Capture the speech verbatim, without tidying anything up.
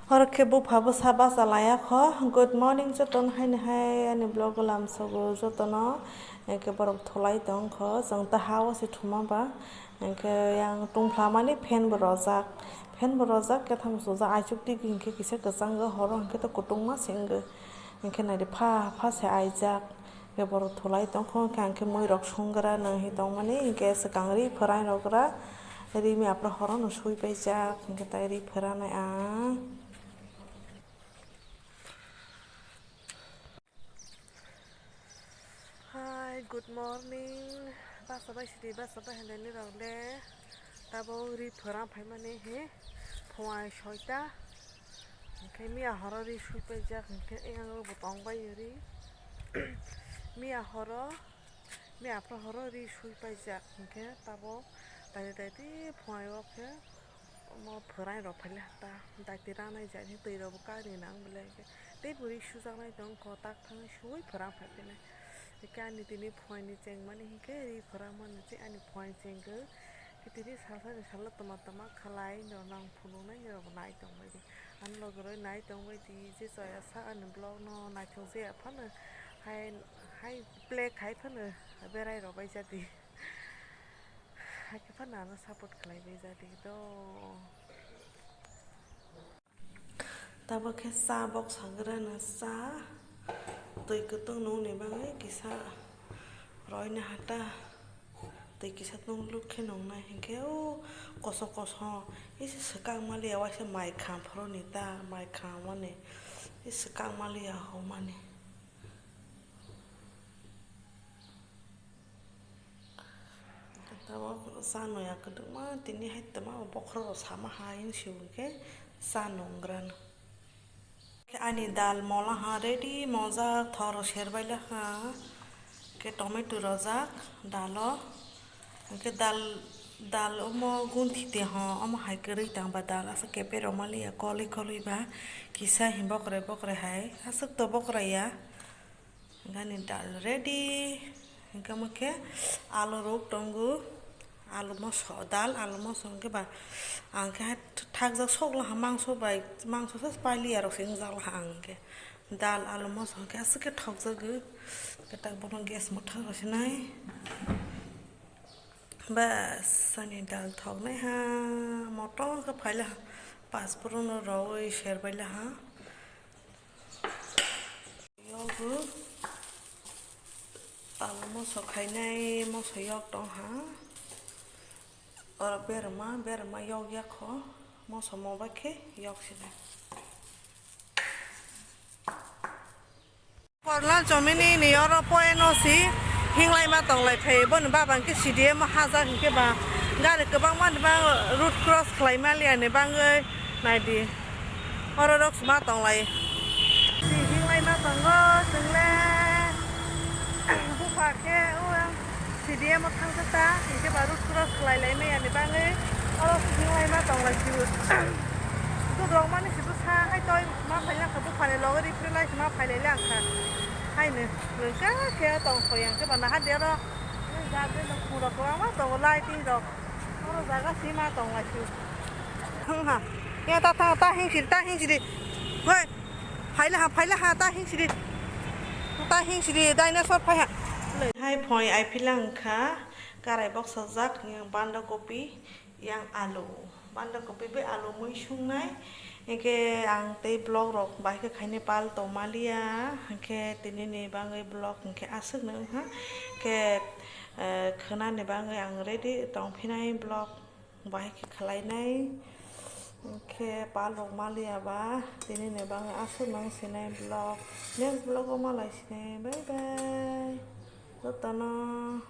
Horo khe bupha bwsa bacha laya kho. Good morning jotono, haino hai ani vlog o lamsogo jotono. Hwnkhe borok thulai tong kho, chwng ta ha o se thuma ba. Hwnkhe yang tungphla mani fan bo rojak, fan bo rojak, ketham sujak, aichuk tigi hwnkhe kisa kwchang o, horo hwnkhe to kutung ma se wngwi. Hwnkhe naidi pha pha se aijak. Hwnkhe borok thulai tong kho, hwnkhe ang khe mui rok sung gra nang hi tong mani, hwnkhe swkang ri pharai rok gra, ri mi aphra horo no sui paijak, hwnkhe tai ri pharanai ang. Hi, good morning. Basa bai sidi, basa bai hwnwi rok le. Tabuk ri phwrang phaimani hi phuai soita. Hwnkhe miya horo ri sui paijak, hwnkhe eyang bo tong bai ri. Miya horo, miya aphra horo ri sui paijak, hwnkhe tabuk daiti daiti phuai o khe omo phwrang rok phaile ta daiti ranai jani twi rok bo kari nang bole hwnkhe tei bo ri sujaknai tong kho tak thang sui phwrang phai phainai. Hwnkhe ani tini phuaini chengmani hinkhe ri phwrang mani se ani phuaini chengkhe. Tini salsani salo toma toma khalai no nang phunuknai ni rok nai tongbai di. Ani logi roi nai tongbai di je chaya sa ani vlog no naithok je phano hai hai play khai phano berai rok bai jadi. Hai khe phano ano support khlai bai jadi do. Tabuk khe cha bok sangrana cha twi kwtwng nungni bagwi kisa roina hata twi kisa nung luk khe nungnai hinkhe o koso koso isi swkang maliya waisa mai kham phuru ni ta mai kham mani isi swkang maliya hokmani. Tabuk cha noya kwdwkma tini hai twma bokhorok rok sama hai wng si hwnkhe cha nungrano. Ani dal mola ha ready mojak thoro serbai laha. Khe tomato rojak dalo. Hwnkhe dal dal omo gunthi te ho omo hai kwrwi tang ba dal asa kepero maliya kolwi kolwi ba kisa hi bokrai bokrai hai aswk to bokrai ya. Gani dal ready. Hingke omo khe alu rok tongo. Alu moso, dal alu moso hingke ba ang khe hai thakjak sok laha mangso bai, mangso se pailiya rok se wngjak laha ang hingke. Dal alu moso hingke aswk khe thokjago. Hingke tak bono gas mwthang rw sinai. Bas, ani dal thoknai ha, motor khe phai laha, pasporono rowoi serbai laha. Yogo talo moso khainai, moso yok tong ha. Oro berma, berma yok yakho, moso mo bai khe yok sinai. Korla chomini ni oro poino si hinglai ma tonglai phai, boni baba hwnkhe C D M o hajar hwnkhe ba gari kwbangma ni bang road cross khlai maliya ni bangwi. Naidi, oro rok suma tonglai. Hinglai ma tongo, chwngle bupha khe o ang C D M o thangsa ta, hinkhe ba road cross khlai lai maya ni bagwi oro hinglai ma tonglai sio. Dudrok mani sibo sa hai toi ma phai langkha, bupha ni loge ripre lai ma phai lai langkha. Haino rwngkha khe tong soi ang khe ba naha de oro garden rok phung rok kwbangma tongo, lighting rok. Oro jaga sima tonglai sio. Thang ha. Ya ta thang, ta hing siri, ta hing siri. Hoi. Phaila ha, phaila ha, ta hing siri. Ta hing siri, dinosaur phai ha. Hai phoi ai phila wngkha, karai boksajak, yang banda kopi, yang alu. Banda kopi bai alu mui sungnai. Hingke ang tei vlog rok bai khe khaini pal tongmaliya. Hingke tini ni bagwi vlog hingke aswk no wngha. Hingke, eh, khwnani bagwi ang ready tongphinai vlog. Bahai khe khlainai, khe palrok maliya ba, tini ni bagwi aswk nang sinai vlog. Next vlog o malai sinai, bye bye. Jotono.